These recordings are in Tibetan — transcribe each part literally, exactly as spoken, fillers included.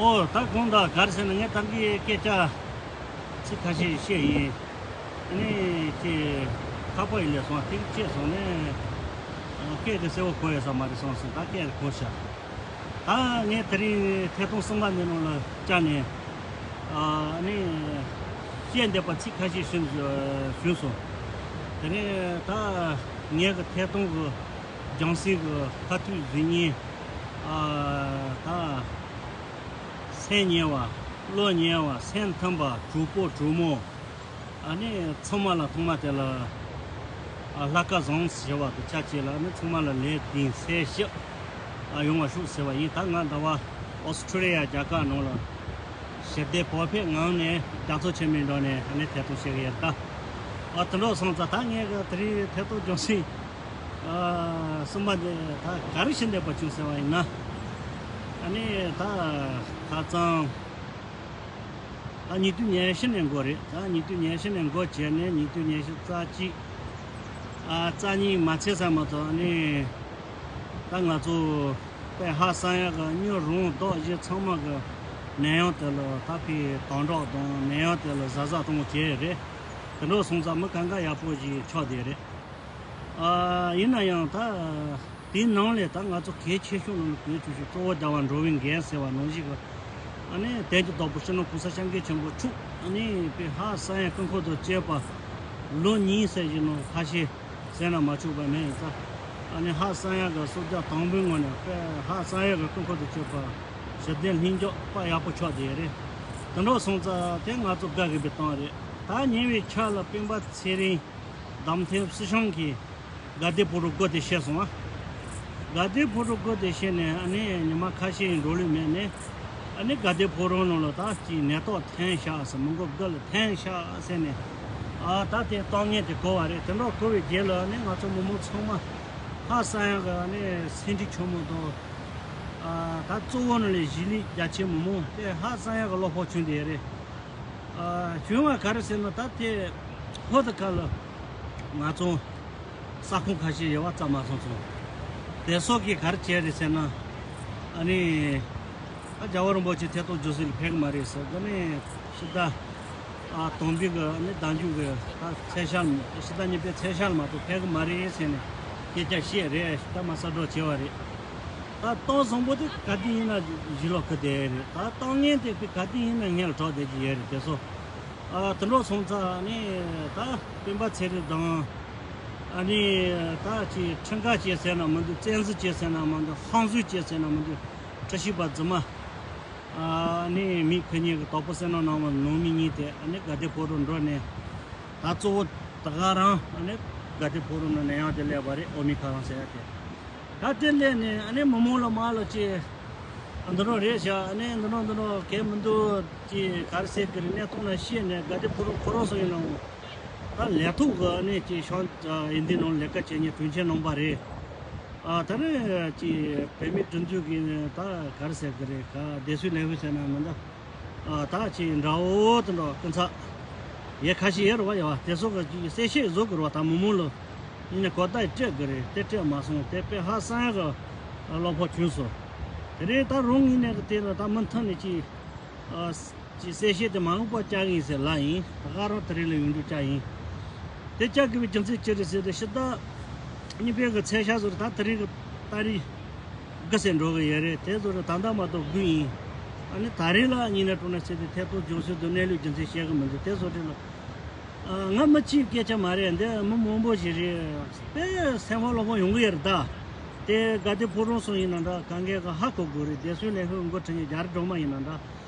ཨོ། ད་གོང་དག་ག་རེ་ཟེར་ན། ངས་ད་གིན་སྐད་ཆ་ཚིག་ཁ་ཤས་བཤད་ཡིན། ཨ་ནི་ཁྱེད་ཁ་པར་ཡིན་ལས་སོང་། ཐིག་བཅད་སོང་ནས་སྐད་དེ་གསལ་བོ་གོ་ཡོད་ས་མ་རེད་བསམ་སོང་། ད་སྐད་གོ་ཤག་ད་ངས་དེ་རིང་ཐད་གཏོང་གསུམ་པ་འདི་ནང་ལ་བཅར་ནས་ཨ་ནི་བཤད་འདོད་པ་ཚིག་ཁ་ཤས་ཞུས་ཞུས་སོང་། དེ་ནས་ད་ངས་གི་ཐད་གཏོང་གི་རྒྱང་སྲིང་གི་ཁ་ཐུག་གཟིགས་མཁན་ཨ་ད། སེམས་ཉེ་བ། བློ་ཉེ་བ། སེམས་མཐུན་པ། གྲོགས་པོ་གྲོགས་མོ། ཨ་ནི་ཚང་མ་ལ་ཐོག་མ་དེ་ལ་ཨ་ལྷག་དཀར་བཟང་ཞེས་པ་དང་ཆ་བཅས་ལ། ཨ་ནི་ཚང་མ་ལ་ལས་དེ་གསལ་ཞིབ་ཨ་ཡོང་བ་ཤོག་ཟེར་བ་ཡིན། ད་ང་ཟླ་བ་ཨོ་སི་ཁྲུ་ལི་ཡ་རྒྱ་གར་ནང་ལ་ཞི་བདེ་བག་ཕེབས་ངང་ནས་རྒྱ་མཚོ་ཆེན་མོའི་འགྲམ་ནས་ཨ་ནི་ཐད་གཏོང་བྱེད་གི་ཡོད། ད་ཨ་དེ་འདྲ་སོང་ཙང་ད་ངས་གི་དེ་རིང་ཐད་གཏོང་རྒྱང་སྲིང་ཨ་གསུམ་པ་འདི་ད་ག་རེ་བྱེད་འདོད་པ་བྱུང་ཟེར་བ་ཡིན་ན། ཨ་ནི་ད་ཁ་སང་ད་ཉིས་སྟོང་ཉི་ཤུ་ནས་འགོ་རེད། ད་ཉིས་སྟོང་ཉི་ཤུ་ནས་འགོ་བྱས་ནས་ཉིས་སྟོང་ཉི་ཤུ་རྩ་གཅིག་ཨ་རྩ་གཉིས་མ་ཚད་ས་མ་གཏོགས། ཨ་ནི་ད་ང་ཚོ་དཔེ་ཧ་སང་ཡག་གི་སྨྱོ་རུང་རྡོག་གཞི་ཚང་མ་གི་ནད་ཡམས་དེ་ལ་ད་ཕི་དམ་དྲག་དང་ནད་ཡམས་དེ་ལ་གཟབ་གཟབ་གཏོང་བྱས་རེད། དེ་འདྲ་སོང་ཙང་མི་གང་ག་ཡག་པོ་ཞིག་ཆགས་བསྡད་རེད། ཨ་ཡིན་ན་ཡང་ད་དེའི་ནང་ལས་ད་ང་ཚོ་གལ་ཆེ་ཤོས་ནང་ལ་གལ་ཆེ་ཤོས་གཙོ་བོ་ཟླ་བ་འགྲོ་བའི་འགན་ཟེར་བ་ནང་བཞིན་གི་ཨ་ནི་དོན་གྱི་བདག་པོ་སྤྱི་ནོར་གོང་ས་སྐྱབས་མགོན་ཆེན་པོ་མཆོག་ཨ་ནི་དཔེ་ཧ་སང་ཡག་སྐུ་འཁོར་དང་བཅས་པ་ལོ་གཉིས་ཟེར་བཞིན་ནོ་ཁ་ཤས་ཟེར་ན་མ་ཆོག་པ་མེད་ཡིན་ཙང་། ཨ་ནི་ཧ་སང་ཡག་གི་གསོལ་ཇ་དང་པོའི་ངོས་ནས་དཔེ་ཧ་སང་ཡག་གི་སྐུ་འཁོར་དང་བཅས་པ་ཞི་བདེ་ལྷིང་འཇགས་དཔེ་ཡག་པོ་ཆགས་བསྡད་རེད། དེ་འདྲ་སོང་ཙང་དེ་ང་ཚོ་དགའ་གི་བའི་གཏམ་རེད། ད་ཉེ་བའི་ཆར་ལ་སྤེན་པ་ཚེ་རིང་བདམས་ཐོན་སྲིད་སྐྱོང་གིས་དགའ་ལྡན་ཕོ་བྲང་སྒོ་དེ་ཕྱེ་སོང་ང་། དགའ་ལྡན་ཕོ་བྲང་སྒོ་དེ་ཕྱེ་ནས་ཨ་ནི་ཉི་མ་ཁ་ཤས་འགྲོ་ལུགས་མེད་ནས། ཨ་ནི་དགའ་ལྡན་ཕོ་བྲང་ནང་ལ་ད་ཅིག་ནད་རྟགས་ཐོན་ཤག་ཟེར། མི་མགོ་དགུ་ལ་ཐོན་ཤག་ཟེར་ནས། ཨ་ད་དེ་གཏམ་ངན་དེ་གོ་བ་རེད། དེ་འདྲ་གོ་བའི་རྗེས་ལ་ཨ་ནི་ང་ཚོ་མི་མང་ཚང་མ་ཧ་སང་ཡག་གི་ཨ་ནི་སེམས་ཁྲལ་ཆེན་མོ་དང་། ཨ་ད་གཙོ་བོ་ནང་ལས་གཞིས་ལུས་རྒྱ་ཆེ་མི་མང་དེ་ཧ་སང་ཡག་གི་བློ་ཕོག་བྱུང་བསྡད་རེད། ཨ་བྱུང་བ་ག་རེ་ཟེར་ན། ད་དེ་ཧོ་ད་ག་ལ་ང་ཚོ་ས་ཁོངས་ཁ་ཤས་ཡོད་པ་ཙམ་མ་སོང་སོང་། དེ་སོགས་ཀྱིས་ག་རེ་བྱས་རེད་ཟེར་ན། ཨ་ནི་ཨ་རྒྱལ་བ་རིན་པོ་ཆེ་ཐད་གཏོང་རྒྱུན་སྲིང་ལ་ཕེབས་ཀྱི་མ་རེད་ཟེར། དེ་ནས་ཕྱི་ཟླ་ཨ་དང་པོའི་གི་ཨ་ནི་ཟླ་མཇུག་གི་ད་ཚེས་ཤར་ཕྱི་ཟླ་གཉིས་པའི་ཚེས་ཤར་ལ་མ་གཏོགས་ཕེབས་ཀྱི་མ་རེད་ཟེར་ནས་སྐད་ཆ་བཤད་རེད། ད་མ་གསལ་སྒྲོག་བྱས་པ་རེད། ད་གཏམ་བཟང་པོ་དེ་ག་དུས་ཡིན་ན་གཞི་ལོག་གི་བསྡད་རེད། ད་གཏམ་ངན་དེ་ག་དུས་ཡིན་ན་སྔོན་ལ་གྲགས་བསྡད་ཀྱི་ཡོད་རེད། དེ་ཚོ་ཨ་དེ་འདྲ་སོང་ཙང་ནི་ད་སྤེན་པ་ཚེ་རིང་དང་ཨ་ནི་ད་ཅིག་ཁྲིམས་ཁ་བཅད་ཟེར་ན་མི་འདུག་བཙན་འཛུལ་བྱས་ཟེར་ན་མི་འདུག་ཧམ་བཟུང་བྱས་ཟེར་ན་མི་འདུག་ཁྲི་ཤིས་པ་རྫུན་མ་ཨ་ནི་མི་ཁོ་གཉིས་ཀྱི་དྭགས་པོ་བསོད་ནམས་གནང་བ་ནང་མི་གཉིས་དེ་ཨ་ནི་དགའ་ལྡན་ཕོ་བྲང་འགྲོ་ནས། ད་གཙོ་བོ་ད་ག་རང་ཨ་ནི་དགའ་ལྡན་ཕོ་བྲང་ནང་ནད་ཡམས་དེ་སླེབས་པ་རེད། ཨོ་མི་ཁ་རོན་ཟེར་ཡ་དེ། ད་དེ་སླེབས་ནས་ཨ་ནི་མི་མང་ལ་མར་ལ་ཅིག་འདི་འདྲ་རེད་ཤག་ཨ་ནི་འདི་འདྲ་འདི་འདྲ་གལ་མི་འདུག་ཅིག་ག་རེ་ཟེར་གི་རེད། གནས་སྟངས་ལ་བཤད་ནས་དགའ་ལྡན་ཕོ་བྲང་ཁོ་རང་ཚོ་ཡིན་ནའང་ད་ལས་ཐོག་གི་ཨ་ནི་ཅིག་ཤང་ཨ་ཡིན་འདི་ནང་ལས་ཀ་བྱེད་མཁན་དྲུང་ཆེ་རྣམ་པ་རེད། ཨ་ད་རེས་ཀྱི་བོད་མིའི་སྒྲིག་འཛུགས་ཀྱི་ད་ག་རེ་ཟེར་གི་རེད། ག་བདེ་སྲུང་ལས་ཁུངས་ཟེར་ན་མི་འདུག་ཨ་ད་ཅིག་འདྲ་བོ་དེ་འདྲ་སྐུ་ཚབ་ཡས་ཁ་ཤས་ཡོད་རེད་བ། ཡ་བ་དེ་ཚོ་གི་ཅིག་གསལ་བཤད་བཟོ་དགོས་རེད་བ། ད་མི་མང་ལ་ཡིན་ན་གོ་བརྡ་སྤྲད་དགོས་རེད། དེ་སྤྲད་མ་སོང་། དེ་དཔེ་ཧ་སང་ཡག་གི་བློ་ཕོག་བྱུང་སོང་། དེ་རིང་ད་རུང་ངས་ནས་གི་དེ་ལ་ད་མུ་མཐུད་ནས་ཅིག་ཨ་ཅིག་གསལ་བཤད་དེ་མ་འོངས་པ་བསྐྱལ་གི་ཡིན་ཟེར་ལབ་ཡིན། ད་ག་རང་དེ་རིང་ལ་ཡོང་རྒྱུ་བསྐྱལ་ཡིན། དེ་བསྐྱལ་དགོས་པའི་རྒྱུ་མཚན་ཅི་རེད་ཟེར་ཏེ་ཕྱི་ཟླ་གཉིས་པའི་གི་ཚེས་ཤར་ཚོ་རེད། ད་དེ་རིང་གི་ཏ་རིག་དགུ་ཟེར་འགྲོ་གི་ཡོད་རེད། དེ་ཚོ་རེད། ད་ལྟ་མ་གཏོགས་དགུ་ཡིན། ཨ་ནི་ད་རེས་ལ་ཉིན་ནས་དྲུང་ནས་ཟེར་ཏེ་ཐད་གཏོང་རྒྱང་སྲིང་དུ་གནས་ལུགས་རྒྱུ་མཚན་བཤད་གི་མི་འདུག་དེ་ཚོ་རེད་ལ། ཨ་ང་མི་གཅིག་སྐད་ཆ་མ་རེད། འདི་མི་མང་པོ་ཞིག་རེད། དཔེ་སེམས་ཁམས་བློ་ཕམ་ཡོང་གི་ཡོད་རེད་ད། དེ་དགའ་ལྡན་ཕོ་བྲང་སོགས་ཡིན་ན་འདྲ་གང་གས་ག་ཧ་གོ་དགོས་རེད། བདེ་སྲུང་ལས་ཁུངས་འགོ་ཁྲིད་མཁན་རྒྱ་རི་སྒྲོལ་མ་ཡིན་ན་འདྲ།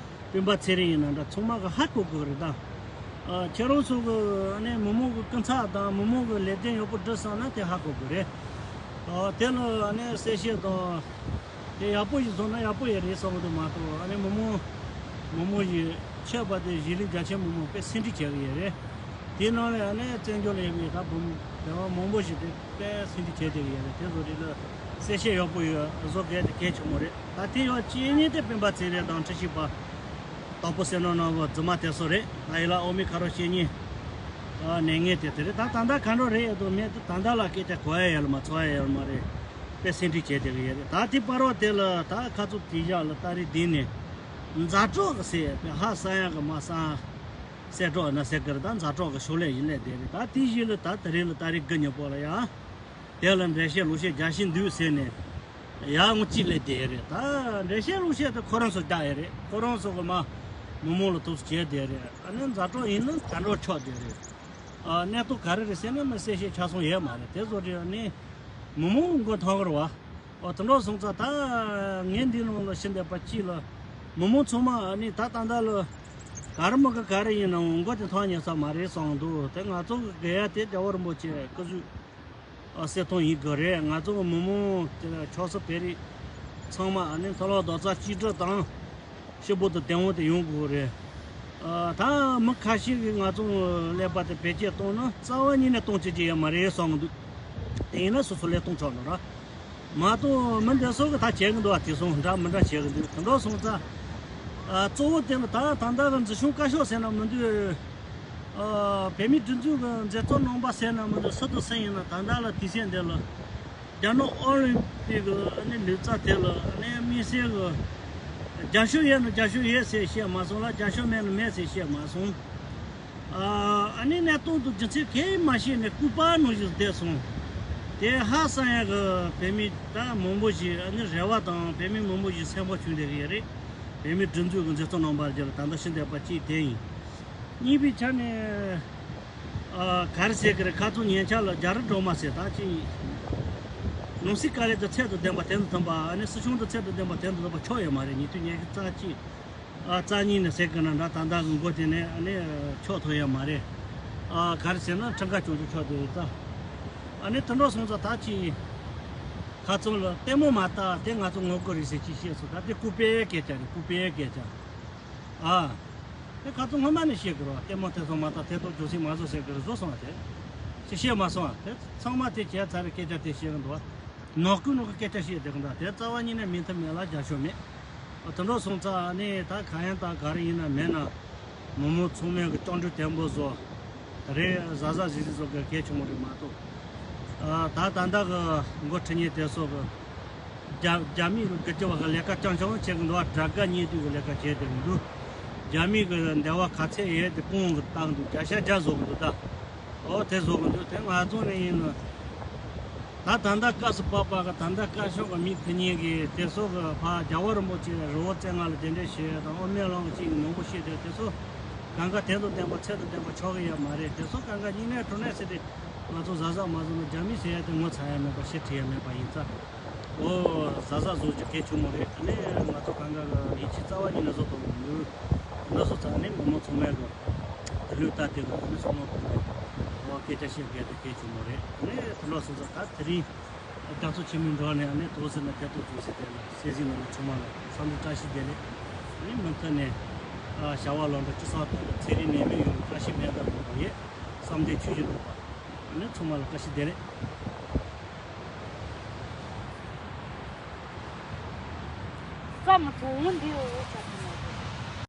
སྤེན་པ་ཚེ་རིང་ཡིན་ན་འདྲ་ཚང་མ་གི་ཧ་གོ་དགོས་རེད་ད། ཨ་ཁྱེད་རང་ཚོ་གི་ཨ་ནི་མི་མང་གི་སྐུ་ཚབ་དང་མི་མང་གི་ལས་དོན་ཡག་པོ་སྒྲུབ་བསམ་ན་དེ་ཧ་གོ་དགོས་རེད། ཨ་དེ་ལ་ཨ་ནི་གསལ་བཤད་དང་དེ་ཡག་པོ་ཞིག་བཟོ་ན་ཡག་པོ་ཡོད་རེད་བསམ་གི་འདུག་མ་གཏོགས། ཨ་ནི་མི་མང་མི་མང་ཞིག་ཆད་པ་དེ་གཞིས་ལུས་རྒྱ་ཆེ་མི་མང་དཔེ་སེམས་ཁྲལ་བྱེད་གི་ཡོད་རེད། དེའི་ནང་ལ་ཨ་ནི་བཙན་བྱོལ་ལ་ཡོད་པའི་ད་བུ་མོ་བོད་པ་མང་པོ་ཞིག་དེ་དཔེ་སེམས་ཁྲལ་བྱེད་བསྡད་གི་ཡོད་རེད། དེ་ཚོ་རེད་ལ་གསལ་བཤད་ཡག་པོ་ཡོད་བཟོ་དགོས་དེ་གལ་ཆེན་པོ་རེད། ད་དེ་ཡང་གཅིག་གཉིས་དེ་སྤེན་པ་ཚེ་རིང་དང་ཁྲི་ཤིས་པ། དྭགས་པོ་བསོད་ནམས་གནང་བ་རྫུན་མ་དེ་ཚོ་རེད། ད་ཡིན་ལ་ཨོ་མི་ཁ་རོན་བཤད་ཉེས་ཨ་ནད་ངན་དེ་དེ་རེད། ད་ད་ལྟ་ག་འདྲ་རེད་ཡོད་དོ་མེད་དེ་ད་ལྟ་ལ་སྐད་ཆ་གོ་ཡ་ཡོད་ལ་མ་ཚོར་ཡ་ཡོད་ལ་མ་རེད། དཔེ་སེམས་ཁྲལ་བྱས་བསྡད་གི་ཡོད་རེད། ད་དེ་བར་བ་དེ་ལ་ད་ཁ་ཚུགས་དེ་བཞག་ལ་ཏ་རིག་བདུན་ནས་ མཛའ་གྲོགས་ཀྱི་ཟེར་ཧ་སང་ཡག་གི་མ་སང་། གསལ་གྲོགས་ན་ཟེར་གི་རེད། ད་མཛའ་གྲོགས་ཀྱི་ཕྱོགས་ལས་ཡིན་ལས་བསྡད་རེད། ད་དེ་བཞིན་ལ་ད་དེ་རིང་ལ་ཏ་རིག་དགུ་ཉིན་པོ་ལ་ཡང་། དེ་ལ་འགྲེལ་བཤད་ལུགས་བཤད་རྒྱག་བཞིན་འདུག་ཟེར་ནས། ཡང་ངོ་གཅིག་ལས་བསྡད་རེད། ད་འགྲེལ་བཤད་ལུགས་བཤད་དེ་ཁོ་རང་ཚོ་རྒྱག་ཡས་རེད། ཁོ་རང་ཚོ་གི་མ་མི་མང་ལ་ཐུགས་སུ་བྱས་བསྡད་རེད། ཨ་ནི་མཛའ་གྲོགས་ཡིན་ན་དལ་འགྲོ་ཆོག་བསྡད་རེད། ཨ་གནས་སྟངས་ག་རེ་རེད་ཟེར་ན་མི་གསལ་བཤད་ཆ་ཚང་ཡོད་མ་རེད། དེ་ཚོ་རེད། ཨ་ནི་མི་མང་མགོ་ཐང་གི་རེད་བ། ཨོ་དེ་འདྲ་སོང་ཙང་ད་ངས་འདི་ནང་ལ་ཕྱིན་བསྡད་པ་གཅིག་ལ་མི་མང་ཚང་མ་ཨ་ནི་ད་ད་ལྟ་ལ་ག་རེ་མི་ག་ག་རེ་ཡིན་ནའང་མགོ་དེ་ཐང་ཉེ་ས་མ་རེད་བསམ་འདུག་དེ་ང་ཚོ་གི་དགོས་ཡ་དེ་རྒྱལ་བ་རིན་པོ་ཆེ་སྐུ་གཟུགས་ཨ་གསལ་སྟོན་ཡིན་དགོས་རེད། ང་ཚོ་གི་མི་མང་དེ་ལ་ཆོག་ས་བོད་རིགས་ཚང་མ་ཨ་ནི་མཐོ་སློབ་རྡོག་རྩ་གཅིག་སྒྲིལ་དང་། སྤྱི་པོ་དང་བདེ་བོ་དེ་ཡོང་དགོས་རེད། ཨ་ད་མི་ཁ་ཤས་ཀྱིས་ང་ཚོ་ཀླད་པ་དེ་བེད་སྤྱད་གཏོང་ན་རྩ་བ་ཉིད་ནས་གཏོང་བྱེད་ཀྱི་ཡོད་མ་རེད་བསམ་གི་འདུག་དེ་ཡིན་ན་སོ་སོ་ལས་གཏོང་ཆོག་འདུག་ར། མ་གཏོགས་མི་འདི་ཚོ་གིས་ད་བྱེད་གི་འདུག་བ། དེ་ཚོ་འདྲ་མི་འདྲ་བྱེད་གི་འདུག་དེ་འདྲ་སོང་ཙང་། ཨ་གཙོ་བོ་དེ་ལ་ད་ད་ལྟ་གི་འཛིན་སྐྱོང་བཀའ་ཤོག་ཟེར་ན་མི་འདུག་ཨ་བོད་མིའི་སྒྲིག་འཛུགས་ཀྱི་མཛད་གཙོ་རྣམ་པ་ཟེར་ན་མི་འདུག་སུ་དང་སུ་ཡིན་ན་ད་ལྟ་ལ་དུས་ཚོད་འདི་ལ། རྒྱ་ནག་ཨོ་ལིམ་པིག་གི་ཨ་ནི་ལེགས་བཅར་དེ་ལ་ཨ་ནི་དམིགས་བསལ་གྱི་རྒྱབ་སྐྱོར་ཡོད་ན་རྒྱབ་སྐྱོར་ཡོད་ཟེར་བཤད་མ་སོང་ལ། རྒྱབ་སྐྱོར་མེད་ན་མེད་ཟེར་བཤད་མ་སོང་། ཨ་ཨ་ནི་གནས་སྟངས་དང་རྒྱུ་མཚན་གང་ཡང་མ་ཤེས་ནས་སྐུད་པ་ནང་བཞིན་བསྡད་སོང་། དེ་ཧ་སང་ཡག་གི་བོད་མི་ད་མང་པོ་ཞིག་ཨ་ནི་རེ་བ་དང་བོད་མི་མང་པོ་ཞིག་སེམས་པ་བྱུང་བསྡད་ཀྱི་ཡོད་རེད། བོད་མིའི་སྒྲིག་འཛུགས་ཀྱི་མཛད་གཙོ་རྣམ་པ་རྒྱབ་ལ་ད་ལྟ་ཕྱིན་བསྡད་པ་གཅིག་དེ་ཡིན། གཉིས་པའི་ཆ་ནས། ཨ་ག་རེ་ཟེར་གི་རེད། ཁ་རྩང་ཉན་ཆ་ལ་རྒྱ་རི་སྒྲོལ་མ་ཟེར་ད་ཅིག་ནང་སྲིད་དཀའ་ལས་དང་ཚད་དང་ལྡན་པ་དེ་ཚོ་ཐོན་པ། ཨ་ནི་སྲིད་སྐྱོང་དང་ཚད་དང་ལྡན་པ་དེ་ཚོ་ཐོན་པ་ཆོག་ཡོད་མ་རེད། ཉིས་སྟོང་ཉི་ཤུ་རྩ་གཅིག་ཨ་རྩ་གཉིས་ནས་ཟེར་གི་ན་འདྲ་ད་ལྟ་གི་མགོ་དེ་ནས་ཨ་ནི་ཆོག་ཐུབ་ཡོད་མ་རེད། ཨ་ག་རེ་ཟེར་ན་ཁྲིམས་ཁང་སྐྱོང་རྒྱུ་ཆོག་དེ་རེད་ད། ཨ་ནི་དེ་འདྲ་སོང་ཙང་ད་ཅིག་ཁ་རྩང་ལ་ལྟད་མོ་མ་ལྟ་དེ་ང་ཚོ་ངོ་རྒོལ་རེད་ཟེར་ཅིག་བཤད་སོང་། ད་དེ་སྐུད་པའི་སྐད་ཆ་རེད། སྐུད་པའི་སྐད་ཆ། ཨ། དེ་ཁ་ཚོ་སྔོན་མ་ནས་བཤད་དགོས་རེད་བ། ལྟད་མོ་དེ་ཚོ་མ་ལྟ་དེ་ཐོག་རྒྱུ་སྲིད་མ་བཟོ་ཟེར་དགོས་རེད། བཟོ་སོང་བ་དེ། ཅི་བཤད་མ་སོང་བ་དེ་ཚང་མ་དེ་བྱས་ཚར་རེད། སྐད་ཆ་དེ་བཤད་གི་འདུག་བ། ནོར་སྐུལ་ནོར་གི་སྐད་ཆ་བཤད་བསྡད་གི་འདུག་དེ་རྩ་བ་ཉིད་ནས་མིན་ཐབས་མེད་ལ་རྒྱབ་ཤོག་མེད། དེ་འདྲ་སོང་ཙང་ནི་ད་ག་ཡང་ད་ག་རེ་ཡིན་ན་མེད་ན། མི་མང་ཚང་མས་གི་སྐྱོན་བརྗོད་བརྟན་པོ་བཟོ། ད་རེས་གཟབ་གཟབ་ཟིག་ཟིག་བཟོ་གི་གལ་ཆེན་པོ་རེད་མ་གཏོགས། ཨ་ད་ད་ལྟ་གི་འགོ་ཁྲིད་མཁན་དེ་ཚོ་གི་རྒྱ་རྒྱ་མི་གི་དགེ་སྦྱོར་བ་གི་ལས་ཀ་རྐྱང་རྐྱང་བྱེད་གི་འདུག་བ། དགྲ་དགའ་གཉེན་སྡུག་གི་ལས་ཀ་བྱེད་དེ་མི་འདུག་རྒྱ་མི་གི་འདས་པ་ག་ཚད་ཡོད་དེ་གོང་གི་བཏང་འདུག་བརྒྱ་ཆ་བརྒྱ་བཟོ་གི་འདུག་ད། ཨོ་དེ་བཟོ་གི་འདུག་དེ་ང་ཚོ་ནས་ཡིན་ན། ད་ད་ལྟ་སྐབས་སུ་བབ་པ་གི་ད་ལྟ་བཀའ་ཤོག་གི་མི་དེ་གཉིས་ཀྱིས་དེ་ཚོ་གི་ཕ་རྒྱལ་བ་རིན་པོ་ཆེ་རི་བོ་རྩེ་ལྔ་ལ་གདན་འདྲེན་ཞུས་ཡ་དང་ཨོ་སྨོན་ལམ་གཅིག་མང་པོ་བཤད་དེ་དེ་ཚོ་གང་ག་དེ་ཚོ་བདེན་པ་ཚད་དང་ལྡན་པ་ཆགས་ཀྱི་ཡོད་མ་རེད། དེ་ཚོ་གང་ག་ཡིན་ནའི་འགྲོ་ནའི་ཟེར་ཏེ་ང་ཚོ་གཟབ་གཟབ་མ་བཟོ་ན་རྒྱ་མི་ཟེར་ཡ་དེ་ངོ་ཚ་ཡ་མེད་པ་ཤེས་ཁྲེལ་ཡ་མེད་པ་ཡིན་ཙང་། ཨོ་གཟབ་གཟབ་བཟོ་རྒྱུ་གལ་ཆེན་མོ་རེད། ཨ་ནི་ང་ཚོ་གང་ག་གི་ཡིད་ཆེས་རྩ་བ་ཉིད་ནས་བཟོ་ཐུབ་མི་འདུག་དེ་འདྲ་སོང་ཙང་ནི་མི་མང་ཚང་མས་གི་དེ་ལུགས་ལྟ་དེ་གི་ཨ་ནི་བསམ་བློ་གཏོང་དགོས། ཨོ་སྐད་ཆ་བཤད་དགོས་དེ་གལ་ཆེན་མོ་རེད། ཨ་ནི་དེ་འདྲ་སོང་ཙང་ད་དེ་རིང་རྒྱ་མཚོ་ཆེན་མོའི་འགྲོ་ནས་ཨ་ནི་དོགས་ཟེར་ན་དེ་ཐོག་བྱུང་ཟེར་དེ་ལ་སེ་ཟིན་ནང་ནས་ཚང་མ་ལ་འཚམས་འདྲི་བཀྲ་ཤིས་བདེ་ལེགས། ཨ་ནི་མུ་མཐུད་ནས་ཨ་བྱ་བ་ལམ་འགྲོ་སྤྱི་ཚོགས་ཐོག་ལ་ཚེ་རིང་ནད་མེད་ཡོང་བའི་བཀྲ་ཤིས་སྨོན་ལམ་ཡོད་བསམ་དོན་ཆོས་བཞིན་འགྲུབ་པ། ཨ་ནི་ཚང་མ་ལ་བཀྲ་ཤིས་བདེ་ལེགས། ས་མི་གྲོང་བོ་འདི་འོ་ཆ་ཐུབ་མ་